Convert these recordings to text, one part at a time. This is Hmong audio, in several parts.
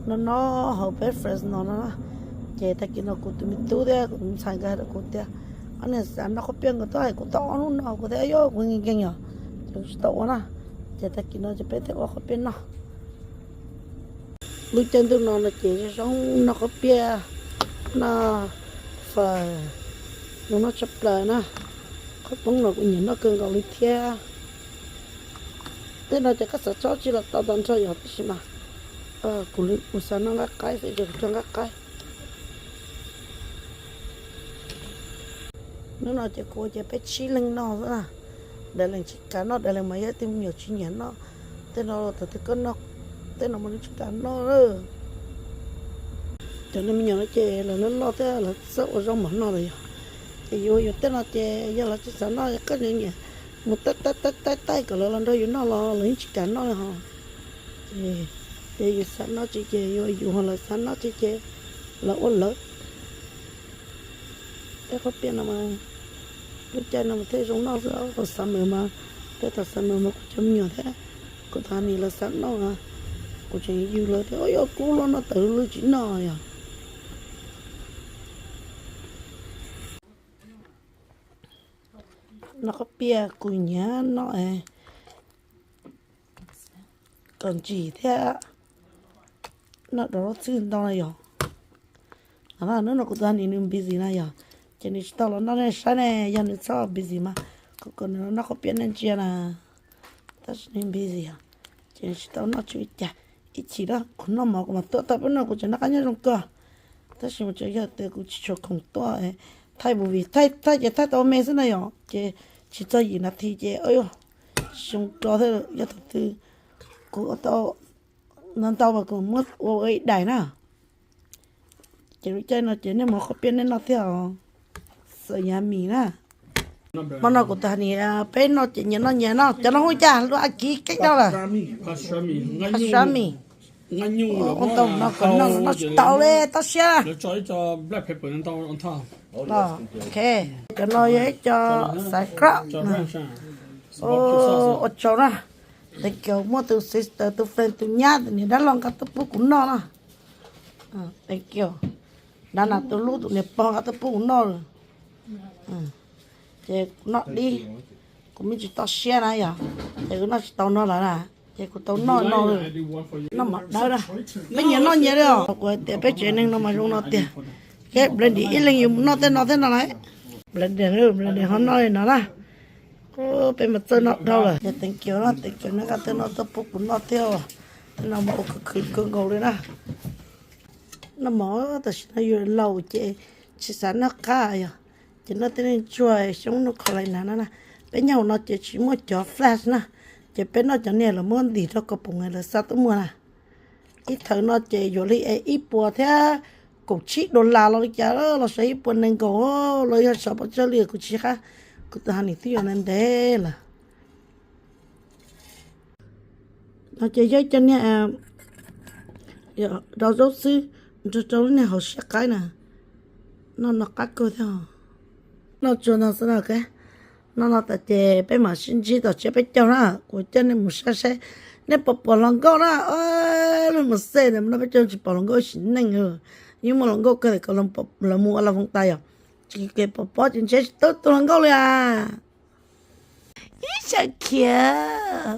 No no hauv peb Fresno no na, ces tag kis no kuv tus me tub thiab kuv tus ntxhais nkawd hais rau kuv tias, ob niag xav noj qhob piaj, nkawd twb hais kuv tau ob hnub no, kuv thiaj, yog kuv nkees nkees yom, ces kuv tsis tau ua na. Ces tag kis no ces peb thiaj ua qhob piaj noj. Lub caij ntuj no no ces zoo zoo noj qhob piaj, noj faws, zoo noj tshaj plaws na. Qhob poob no kuv nyiam noj kawg nkaus li thiab. Tej no ces koj xav tso tsi los tau tag nrho yog, tab sis mas kuv, kuv xav noj nqaij qaib xwb ces kuv tso nqaij qaib. Hnub no ces kuv ua ces peb tsib leeg noj xwb na. Daim leeg tsis kam noj, daim leeg mas yog tej me nyuam tsis nyiam noj. Tej no thaum twg koj noj, tej no mas lawv tsis kam noj lawm. Cov me nyuam no ces lawv loj loj thiab lawv txawj ua zaub mov noj lawm yog. Ces yus, yus tej no ces yog lawv tsis xav noj, koj nyiam mus taij taij taij kom lawv los nrog yus noj los lawv yeej tsis kam noj li ho. Ces yus xav noj tsis ces yus ua yus, ho lawv xav noj tsis ces lawv ua lawv. Tej qhob piaj no mas lub caij no mas thiaj zoo noj xwb, thaum summer mas, tej thaum summer mas kuv cov me nyuam thiab kuv tus honey lawv xav noj, kuv tseem yws lawv tias, ua yog kub loj noj tawm lwj tsis noj yog. Noj qhob piaj kuv nyiam noj kom ntsim thiab noj rau lub txwj ntau na yog. Hnub no kuv tus honey nws busy na yog, ces nws tsis tau los noj nej saib ne, yog nws txhob busy mas kuv kom nws los noj qhob piaj nej ntsia na. Tab sis nws busy os, ces nws tsis tau noj tsis ua cas. Ib chim na kuv noj mov kuv mam tuaj tau, peb no kuv tseem noj qab nyob zoo kawg. Tab sis mas tseem yog tias kuv tsis tshua khoom tuaj thaij movie, thaij thaij ces thaij tau me xwb na yog, ces tsis txog yim nas this ces zoo kawg thiab. Yog thaum twg kuv ua tau ntau ntau mas kuv muab ua ua ib daim na. Ces lub caij no ces nej mus qhob piaj nej noj thiab os. Xav yummy na. Hmo no kuv tus honey, peb noj ces nyias noj nyias no, cov no hu cas lua a kiv keeb no lawm. Pastrami. Ua ntau no kom noj los noj tsis tau li, tau siab. Ok, cov no yog ib co xav krab. Ua tsaug na. Thank you, muaj tus sister, tus friend, tus nyab, tus niam dab laug nqa tuaj pub kuv noj na. Thank you. Dab nas tus hlub tus niam pog nqa tuaj pub kuv noj lawm. Ces kuv noj dib, kuv me ntsis tau siab na yog, ces kuv noj tsis tau no lawm na, ces kuv tau noj no lawm. Noj mov dawb na, peb nyias noj nyias li os. Kuv hais tias peb tsev neeg no mas zoo no tiag. Kev blending ib leeg yus mus noj tej no thiab no lawm. Blending, blending ho noj li no na. Peb mas txawj noj dhau lawm. Thank you na, thank you nej nqa tej no tuaj pub kuv noj thiab. Tej no mas ua khwv khwv kawg nkaus li na. Noj mov tam sim no yus laus ces tsis xav noj qab yog, ces noj tej neeg tsuag xyoob North Carolina no na. Peb nyob hauv no ces tsis muaj cov flash na, ces peb noj cov niag lawv muab ntim rau kaus poom lawv xa tuaj muag na. Ib thawv no ces yuav li ib puas thiab kaum tsib dollar los li cas, los sav ib puas nees nkaum los yog sav pov tsawg li kuv tsis qab, kuv tus honey twb yuav ntev ntev lawm. No ces yog cov niag rau zaub xwb, nrog rau lub niag hauv siab qaib na. Noj no qab kawg thiab. Noj tsuag no xwb no. Noj no tas ces peb mam sib ntsib tom tsiab peb caug na, kuv coj nej mus saib saib nej puas pom hluas nkauj na. Luag mus xej ntawm no peb caug tsis pom hluas nkauj ib sim neej. Yeej muaj hluas nkauj kawg kom lawv mus ua las voos tas yom, tsis kev pom pob ces ntshe tsis tau tus hluas nkauj li as. Ib xyaw khiav,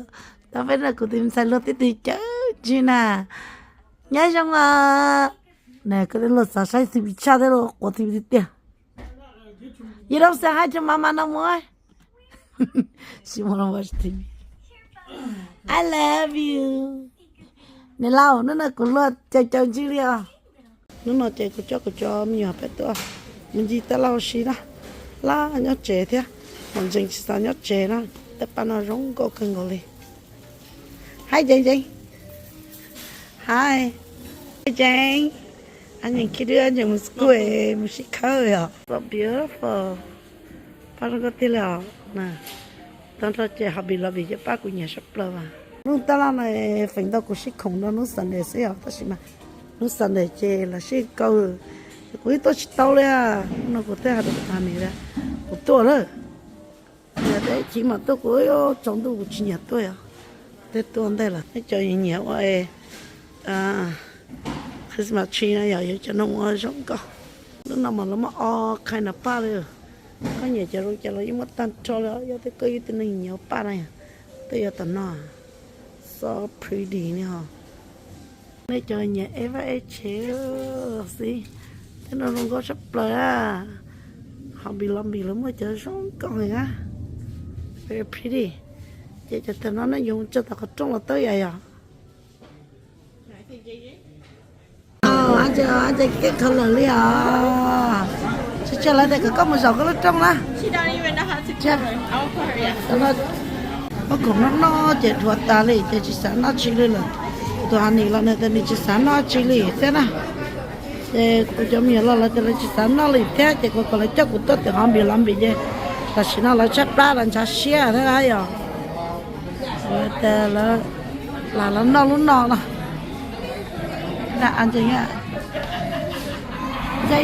tau peb no kuv tus ntxhais luag tib tug cawv ntsis na. Nyob zoo os. Kuv luag xav saib T V tshaj thiab, luag quav T V tiag tiag. You don't say hi to mama no more. She wanna watch T V. I love you. Niam laus, hnub no kuv luag caw caw ntswg li os. Hnub no ces kuv coj kuv cov me nyuam peb tuaj mus ncig taj laj ua si na. Laj nyob tsev thiab, hom ntsees tsis xav nyob tsev na. Tej paj no zoo nkauj kawg nkaus li. Hi Jeev Jeev. Hi. Hi Jeev. Ab nyeem khib dwb, ab nyeem mus school, mus sib khawb os. So beautiful. Paj zoo nkauj tiag li os. Tag nrho ces hobby lobby ces pab kuv nyiam sab plaws mas. Hnub taj laj no feem ntau kuv sib khoom rau hnub Sunday xwb yom, tab sis mas hnub Sunday ces lawv sib kaw, kuv yeej tuaj tsis tau li. Hnub no kuv thiaj hais rau kuv tus honey tias kuv tuaj lawm. Yog tias ib chim mam tuaj, kuv tsaus ntuj kuv tsis nyiam tuaj yom. Tej tuaj ntej lawm, nej cov nyiam ua Christmas tree no yog yog cov noog ua zoo nkauj. Lub no mas lawv muab ob kind no paj li. Koj nyiam cov zoo cas los yeej muab tag nrho li, yog tias koj yog ib tug neeg nyiam paj na yog, twb yuav tom no. So pretty li ho. Nej cov nyiam ej vaj ej tsev xwb, tej no zoo nkauj tshaj plaws a. Hobby Lobby lawv muaj cov zoo nkauj heev a. Very pretty. Ces cov tag no nej yuav mus tso tom qhov rooj los tau yom yog. Ab, ces keb khaws lawm li os. Tsis tseg lawv tias kom koj mus zaum koj lub rooj na. Muab khoom noj noj ces dhuav tas li ces tsis xav noj tsi li lawm. Tus Honey los nws tias nws tsis xav noj tsi li thiab na. Ces kuv cov me nyuam los lawv tias lawv tsis xav noj li thiab ces kuv kom lawv coj kuv tuaj tim Hobby Lobby ces tam sim no lawv tshaib plab lawv ntshav siab thiab yom. Lawv tias lawv lam los noj lub no no. Ntshe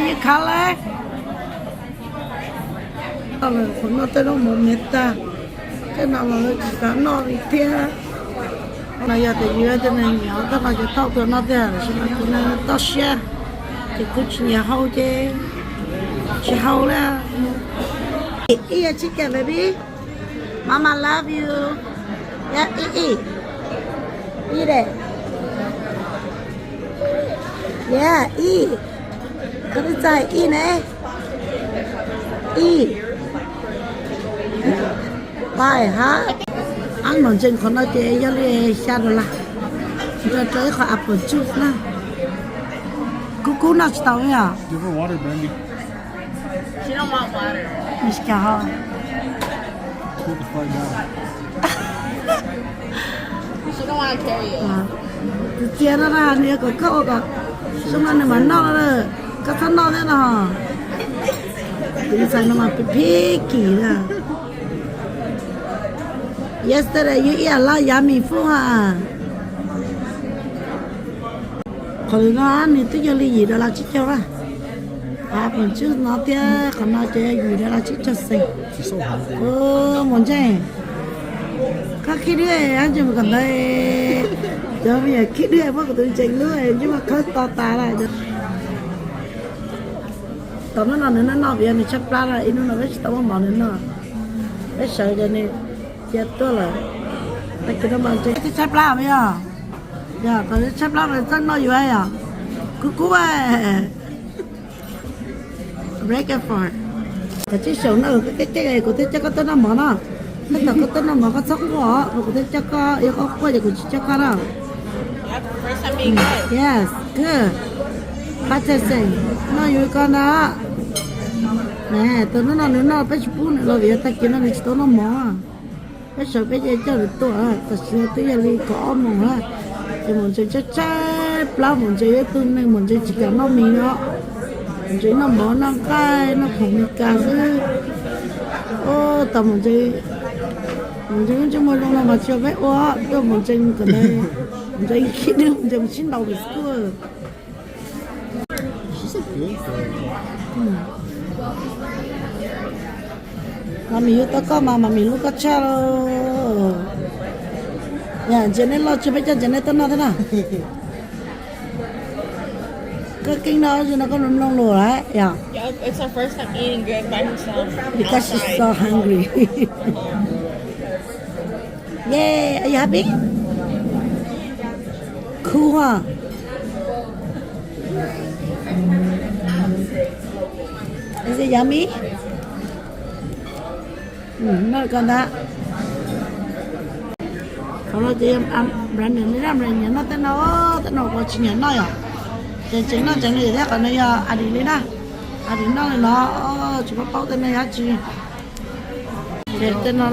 yus khav lawm. Qhov no tej zaub mov me tag, tej no los lawv tsis xav noj li thiab. No yog tias yus tej neeg nyiam tej no ces thauj tuaj noj tiag, tam sim no kuv toj siab ces kuv tsis nyiam hau ces tsis hau li. Eat your chicken, baby. Mama love you. Yep, eat, eat. Eat it. Yeah, eat. Koj twb txawj eat ne. Eat. Pai hab. Ab, mos ntsees qhov no ces yog li xya dollar. Nrog rau ib qho apple juice na. Kub kub noj tsis tau li os. Nws tsis kam hau. Tus txiv no na, nws yuav kom koj ua kom zoo no nws mam noj no, koj txhob noj thiab no. Tus ntxhais no mas picky na. Yesterday you eat a lot of yummy food, ha. Qhov no nws twb yog li yim dollar tsib caug na. Qhov apple juice no thiab qhov no ces yog yim dollar tsib caug xees. Mos ntsees, koj khib dwb, ab, ntsees mus kom ntawd. Cov me nyuam khib dwb muab kuv tus ntsees lub ntsej muag khawb to tas lawm. Tom hnub no nws noj noj vim yog nws tshaib plab na, ib hnub no peb tsis tau muab mov nws noj. Peb sawv ces nws cia tuaj lawm. Tag kis no mas ntshe twb tshaib plab mas yog, yog thaum tshaib plab mas txawj noj yuav yom. Kub kub. Break it for. Kav tsij xyaum no, koj kev cai kuv thiaj coj koj tuaj noj mov no. Tab tom koj tuaj noj mov koj txhob quaj os, kuv thiaj coj koj, yog koj quaj ces kuv tsis coj koj na. Yes, good. Pab txhais xeem noj yuav koj na. Tus hnub no nws noj peb tsis pub nws los vim yog tag kis no nws tsis tau noj mov. Peb sawv peb ces coj nws tuaj, tam sim no twb yog li kaum ob moos na. Ces Mos Ntsees tshaib tshaib plab, Mos Ntsees yog ib tug neeg Mos Ntsees tsis kam noj mis no. Mos Ntsees noj mov noj nqaij noj khoom Meskas xwb. Tab Mos Ntsees, Mos Ntsees lub ntsej muag zoo no mas tsis yog peb ua, tuaj Mos Ntsees kom ntawd, Mos Ntsees khib dwb, Mos Ntsees mus sib ntaus pem school. Mas mis yug tau koj mas, mas mis hlub koj tshaj lauj. Yog ntsia neb loj tsis peb coj ntsia neb tuaj noj thiab na. Koj keeb no zoo no koj mloog lus lawm yom? Because she's so hungry. Yay, are you happy? Cool, huh? Is it yummy? Noj koj ntag. Qhov no ces Brandon, nws zaj Brandon nyiam noj tej no, tej no kuv tsis nyiam noj yom. Ces tseem noj tseem li thiab, qhov no yog Adi li na. Adi noj li no, tsis paub paub tej no yog tsi. Ces tej no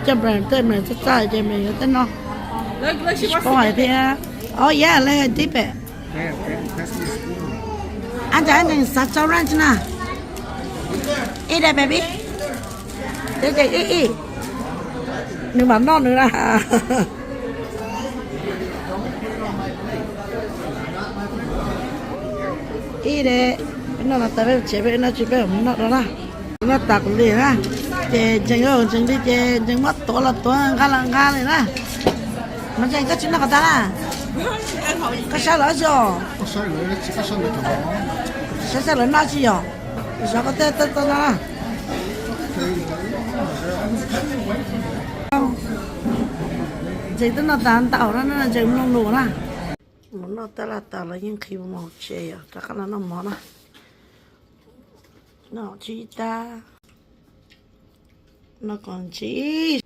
coj Brandon tej Brandon txaj txaj ces Brandon yuav tej no. Tsis paub hais thiab. Oh yeah, let her dip it. Ab, ntsaws ab, ntsaws xav tso ranch na. Eat it, baby. Ces ces ib ib, nws mam noj nws na. Ib de, peb noj no tas peb tsev peb noj tsis peb mam noj rau na. Noj tas kuv li na. Ces ntsees ntsees li ces ntsees muab tuav los tuav, nqa los nqa li na. Mas ntsees koj tsis noj qhov tas na. Koj saib lawv tsis os? Saib saib lawv noj tsis yog? Zov koj tej toj no. Ntses twb noj tas ntau na, ntses mloog lus na. Mus noj tab laj tas los yeej nqhis mus tsev, yog rov qab los noj mov na. Noj tsis tas, noj kom ntsib